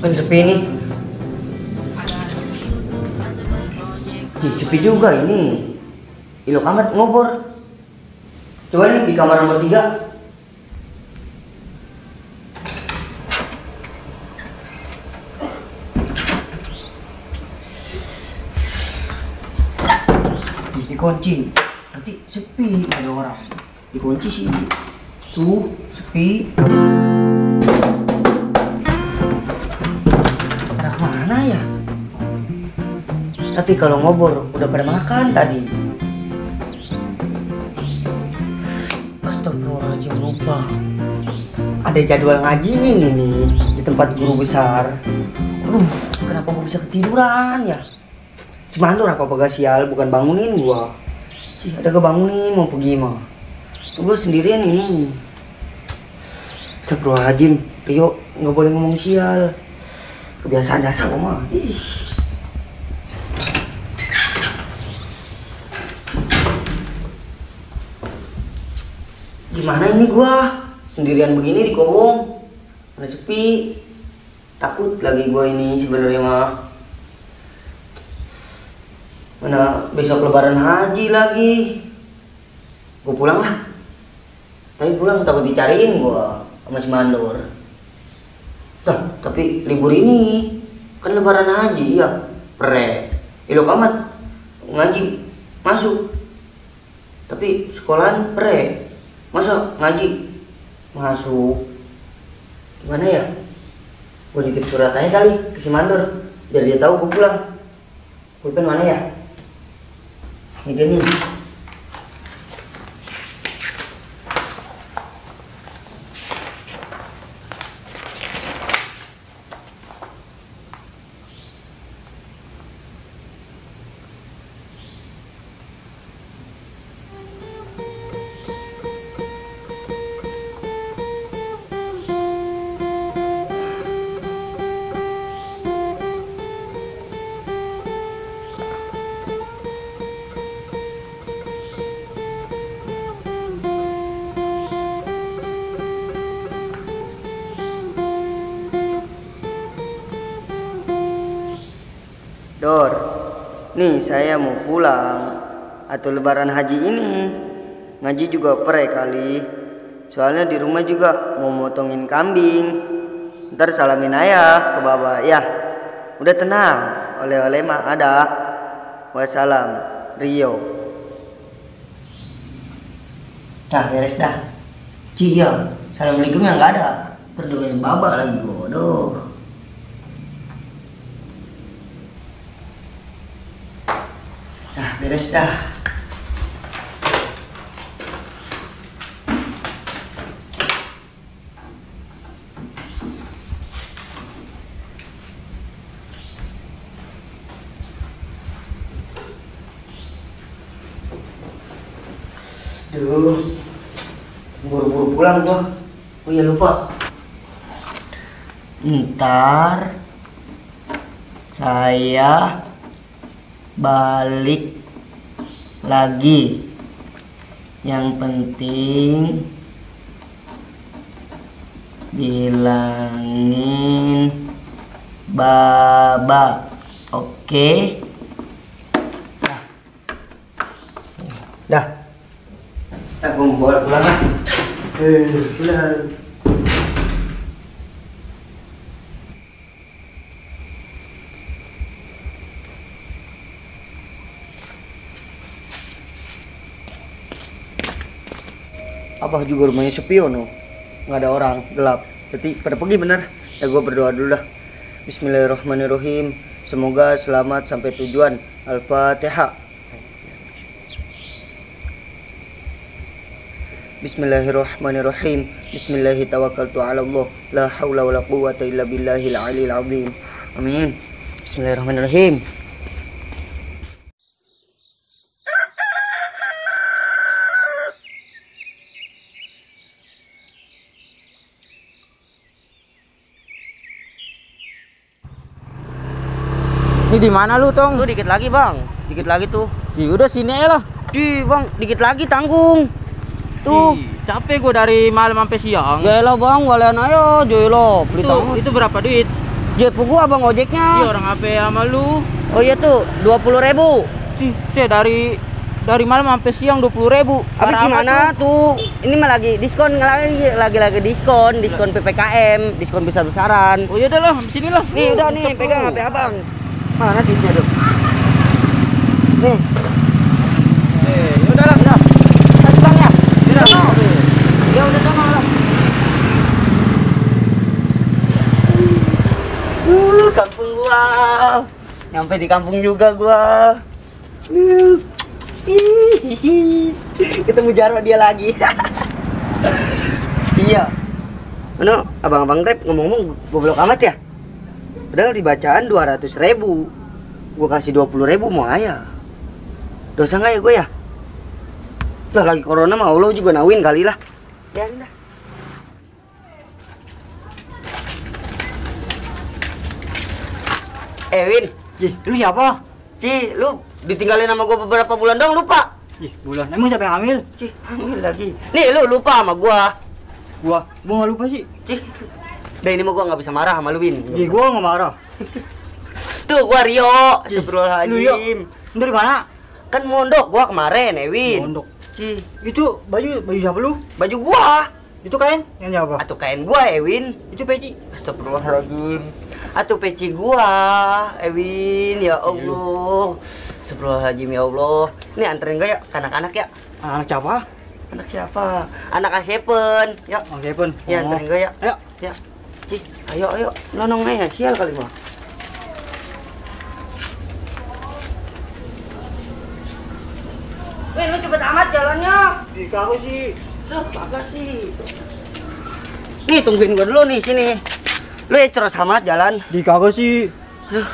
Kan sepi nih. Ih, sepi juga ini. Ilok amat ngobor. Coba nih di kamar nomor 3. Dikunci, nanti sepi, ada orang. Dikunci sih, tuh sepi. Pada kemana ya? Tapi kalau ngobor udah pada makan tadi. Astagfirullahaladzim, lupa. Ada jadwal ngaji ini nih di tempat guru besar. Kenapa gue bisa ketiduran ya? Si mandor apa pegah sial, bukan bangunin gua. Sih ada kebangunin mau pergi mah. Tuh gua sendirian ini. Astagfirullahaladzim, Rio nggak boleh ngomong sial. Kebiasaan dasar gua mah. Ih. Gimana ini gua? Sendirian begini di kolong. Mana sepi. Takut lagi gua ini sebenarnya mah. Mana besok lebaran haji lagi. Gue pulang lah. Tapi pulang takut dicariin gua sama si mandor. Tapi libur ini kan lebaran haji ya. Ilok amat ngaji masuk. Tapi sekolahan masa ngaji masuk. Gimana ya? Gue nitip surat aja kali ke si mandor biar dia tahu gue pulang. Pulpen mana ya? Ini dia nih. Dor, nih saya mau pulang. Atau lebaran haji ini ngaji juga kali. Soalnya di rumah juga mau motongin kambing. Ntar salamin ayah ke baba ya. Udah tenang, oleh-oleh mah ada. Wassalam, Rio. Dah beres dah. Cia, assalamualaikum yang nggak ada. Berdoain baba lagi bodoh. Beres dah. Duh, buru-buru pulang gua. Oh iya lupa. Ntar saya balik lagi. Yang penting bilangin baba, oke? Dah. Aku mau bawa pulang lah. Pulang. Abah juga rumahnya sepi no, nggak ada orang, gelap. Berarti pada pergi bener. Ya gue berdoa dulu dah. Bismillahirrahmanirrahim. Semoga selamat sampai tujuan. Al-Fatihah. Bismillahirrahmanirrahim. Bismillahirrahmanirrahim. Ala Allah. La haula wa la quwwata illa billahil aliyil azim. Amin. Bismillahirrahmanirrahim. Ini di mana lu, Tong? Tuh dikit lagi, Bang. Dikit lagi tuh. Udah sini aja lah. Bang, dikit lagi tanggung. Tuh. Capek gua dari malam sampai siang. Yaelah, Bang, walian ayo, joylo. Beli tanggung. Itu berapa duit? Jepu gua abang ojeknya. Iya orang HP sama lu. Oh iya tuh 20.000. Saya dari malam sampai siang 20.000. Habis gimana tuh? Ini mah lagi diskon lagi diskon PPKM, diskon besar-besaran. Oh iya dah lah, sini lah. Nih udah nih pegang HP abang. Mana duitnya tuh? Nih. Udah lah. Kasih bang ya. Udah. Ya udah sama lah. Kampung gua. Nyampe di kampung juga gua. Ketemu Jarwo dia lagi. Iya. Ano, abang-abang rap ngomong-ngomong goblok amat ya. Padahal di bacaan 200.000. Gua kasih 20.000 mau ayah. Dosa nggak ya gue ya? Lah lagi corona mah Allah juga nawin kali lah. Biarin dah. Win, Lu siapa? Ci, lu ditinggalin sama gua beberapa bulan dong lupa. Bulan. Emang siapa yang hamil? Ci, hamil lagi. Nih lu lupa sama gua. Gua nggak lupa sih. Ci. Dah ini mah gua nggak bisa marah sama lu, Win. Gua nggak marah. Tuh gua Rio, Lu Rio? Astagfirullahaladzim. Dari mana? Kan mondok gua kemarin, Win. Mondok. Ci, Itu baju siapa lu? baju gua. Itu kain yang siapa? Atau kain gua, Win. Itu peci. Astagfirullahaladzim. Atau peci gua, Ewin, ya Allah. Astagfirullahaladzim, ya Allah. Ini anterin gak ya ke anak-anak ya? Anak siapa? Anak siapa? Anak Asepen. Ya, Oke pun. ya anterin gak ya? Ayo. Ya. Ci, ayo. Nonong ya, sial kali mah. Win, lu cepet amat jalannya. Kagak sih. Loh, kagak sih. Nih, tungguin gua dulu nih, sini. Lu ya terus amat jalan. Kagak sih. Aduh,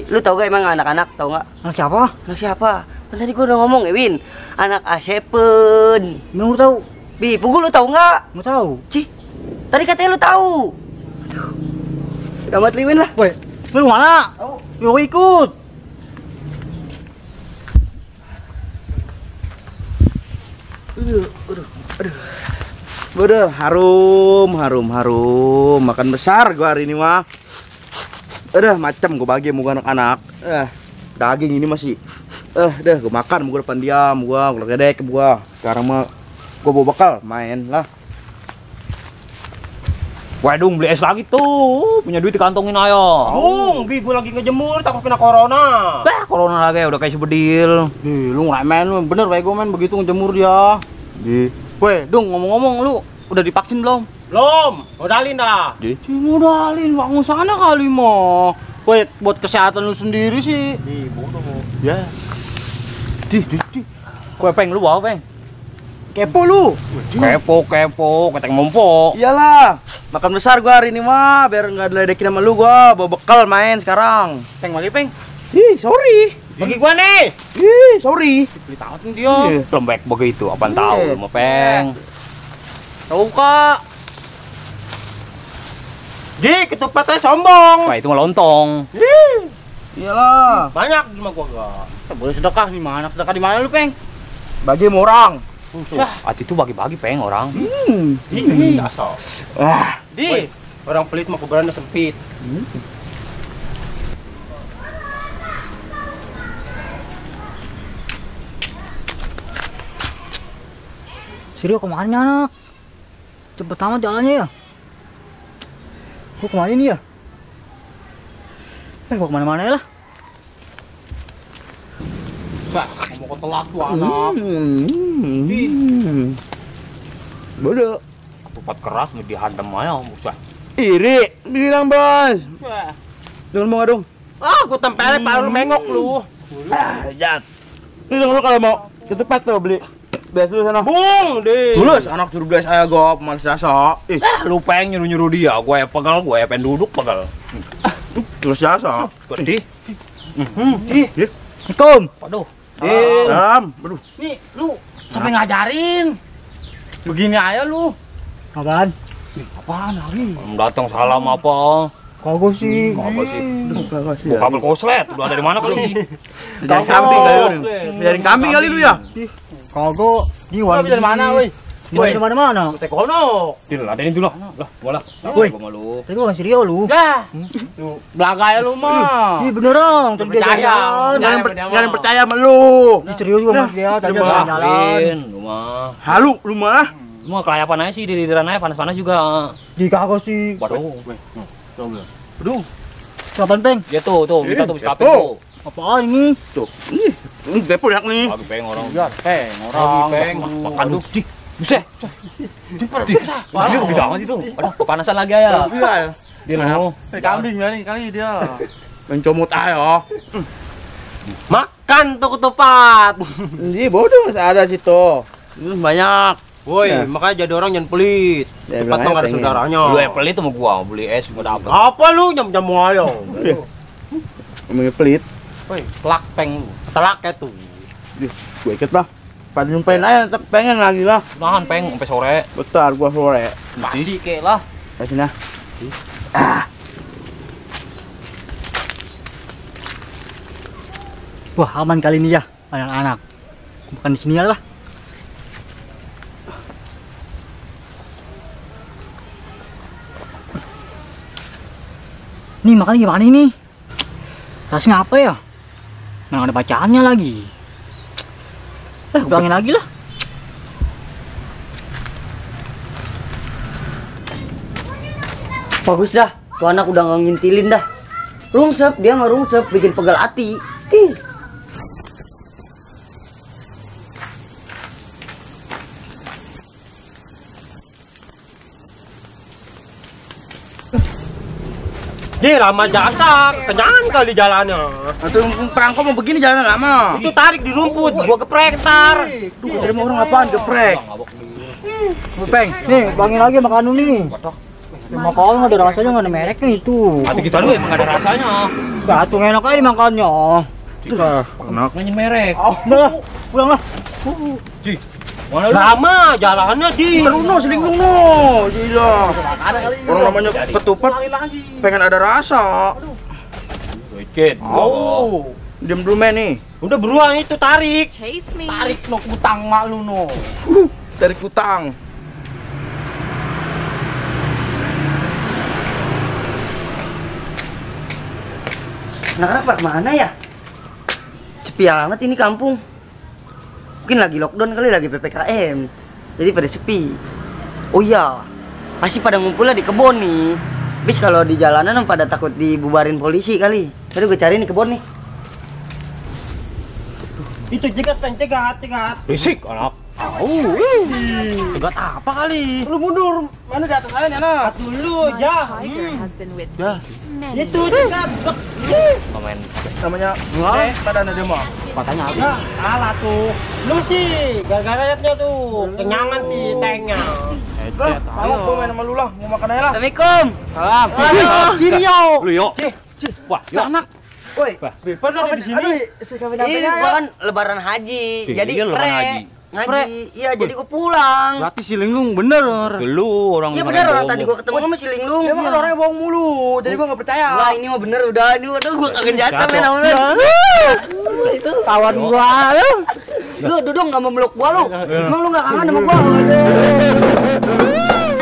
lu tau gak emang anak-anak, tau gak? Anak siapa? Anak siapa? Kan tadi gua udah ngomong, Win. Anak Asepen. Emang lu tahu? Bi, Pugu lu tau nggak? Mau tahu? Cih, tadi katanya lu tahu. Aduh, udah amat liwin lah. Woi, lu mana? Tahu. Yuk ikut. Waduh, harum. Makan besar gua hari ini mah. Udah macam gua bagi sama gua anak-anak. Daging ini masih. Udah gua makan gua depan diam gua gedek gua. Sekarang mah gua bawa bekal main lah. Waduh, beli es lagi tuh. Punya duit dikantongin ayo. Bi gua lagi ngejemur takut kena corona. Corona lagi udah kayak sebedil. Lu ngeremen lu, bener wae gua main begitu ngejemur dia. Weh, Dung ngomong-ngomong lu udah divaksin belum? Belum, modalin dah. Modalin, bangun sana kali mah. Weh, buat kesehatan lu sendiri sih. Bodoh. Ya. Di. Kue peng lu bawa peng. Kepo lu. Kepo, keteng mompo. Iyalah, makan besar gua hari ini mah, biar nggak diledekin sama lu gua, bawa bekal main sekarang. Peng bagi peng. Ih, sorry. Bagi gua nih. Ih, sorry. Beli tahu dia. Lembek begitu, apaan tahu lu mau peng. Tahu kak. Ketupatnya sombong. Wah, itu mah lontong. Iyalah. Banyak di rumah gua gak. Boleh sedekah di mana? Sedekah di mana lu, Peng? Bagi sama orang. Hati itu bagi-bagi peng orang. Asal. Wah, Orang pelit mah kuburannya sempit. Serius kemana anak? Cepet amat jalannya ya. Gua kemana nih ya? Gua kemana-mana ya lah. Mau ketelak tuh anak. bodoh. Ketupat keras nih dihadam aja, usah. Iri, bilang bos. Jangan mau dong. Gua tempelin palu lu mengok lu. Jangan. Ini dong lu kalau mau ketupat tuh beli. Beres dulu sana. Bung, Tulus, anak suruh beres saya gua pemalas jasa. Lu peng nyuruh-nyuruh dia, gue ya pegal, gue ya pengen duduk pegal. Tulus jasa. Di. Assalamualaikum. Waduh. Aduh. Nih, lu sampai ngajarin. Begini aja lu. Apaan? Apaan lagi? Datang salam apa? Kagak sih. Apa sih? Mau kabel koslet, udah dari mana kali? Jaring kambing kali lu. Jaring kambing kali lu ya? Kagak. Ini Lu dari mana, woi? Mau di mana-mana. Tekono. Tidak lah, ini dulu lah. Lah, bola. Woi. Malu. Tapi bukan serius lu. Dah. Lu belaga ya lu mah. Ih beneran, tadi dia Percaya. jalan. Jangan Jangan percaya sama lu. Ini serius gua mas dia, tadi dia jalan. Rumah. Halu lu mah. Semua kelayapan aja sih di lidiran aja panas-panas juga. Di kagak sih. Waduh. Aduh. Kapan peng? Dia tuh, kita tuh Depo. kape tuh. Apaan ini? Tuh. Ini depo yak nih. Lagi peng orang. Ya, peng orang. Peng. Makan tuh. Cik. Buset. Wah, ini gede amat itu. Aduh, kepanasan lagi ya. Iya. Dia mau. Kambing ya nih kali dia. Mencomot ayo. Makan tuh ketupat. Ini bodoh masih ada situ. Itu banyak. Woi, Ya. makanya jadi orang jangan pelit. Ya, Cepat bilang dong aja ada pengen. saudaranya. Lu yang pelit sama gua, beli es gua dapet. Apa lu nyam-nyam ayo? Ngomongin pelit. Woi, telak peng lu. Telak ya tuh. Gue ikut lah. Pada nyumpain aja, tetap pengen lagi lah. Nahan peng sampai sore. Bentar, gua sore. Basi kek lah. Kasih nah. Wah aman kali ini ya, anak-anak. Bukan di sini ya lah. Nih makan gimana ini? Rasanya apa ya? Mana ada bacaannya lagi. Ulangin lagi lah. Bagus dah, tuh anak udah nggak ngintilin dah. Rungsep, dia mah rungsep, bikin pegal hati. Ih. Dia lama jasa, kenyangan kali jalannya. Atau perangko mau begini jalan lama. Itu tarik di rumput, gua geprek ntar. Duh, terima orang apaan geprek. Peng, nih ulangin lagi makan lu nih. Makan nggak ada rasanya, nggak ada mereknya itu. Hati kita dulu emang gak ada rasanya. Gatung enak aja dimakannya. Tuh, enak. Nganyin merek. Udah lah, pulang lah. Mana lu? Lama jalannya di. Luno, seling luno. Gila. Orang namanya ketupat pengen ada rasa. Dikit. Oh. Diam dulu men nih. Udah beruang itu tarik. Chase me. Tarik no utang mak lu no. Dari kutang. Anak-anak pada mana ya? Sepi amat ini kampung. Mungkin lagi lockdown kali, lagi PPKM. Jadi pada sepi. Oh iya, pasti pada ngumpulnya di kebun nih. Habis kalau di jalanan pada takut dibubarin polisi kali. Tadi gue cari nih kebun nih. Itu cegat peng, cegat. Risik anak. Cegat apa kali? Lu mundur. Mana di atas saya nih anak? Dulu My ya. tiger has been with Ya. me. many Itu cegat. Komen. Namanya gede badannya dia mah. Patahnya apa? Ya, salah tuh. Lu sih, gara-gara liatnya tuh. Kenyangan sih tengnya. Ayo, gua main sama lu lah, mau makan aja lah. Assalamualaikum. Salam. Kiri yo. Lu yuk. Wah, yuk. Anak. Woi, Bebas ada di sini. Ini gua kan lebaran haji. Jadi Iya, lebaran haji. ngaji. Iya, jadi gua pulang. berarti si linglung bener. Dulu orang Iya yang benar, main orang bohong. tadi gua ketemu sama si Linglung. Dia mah orangnya bohong mulu, jadi gua nggak percaya. Wah, ini mah bener udah. Ini udah gua kagak jasa men sama lu. Itu Kawan gua lu. lu duduk enggak mau meluk gua lu. Emang lu enggak kangen sama gua? Aduh.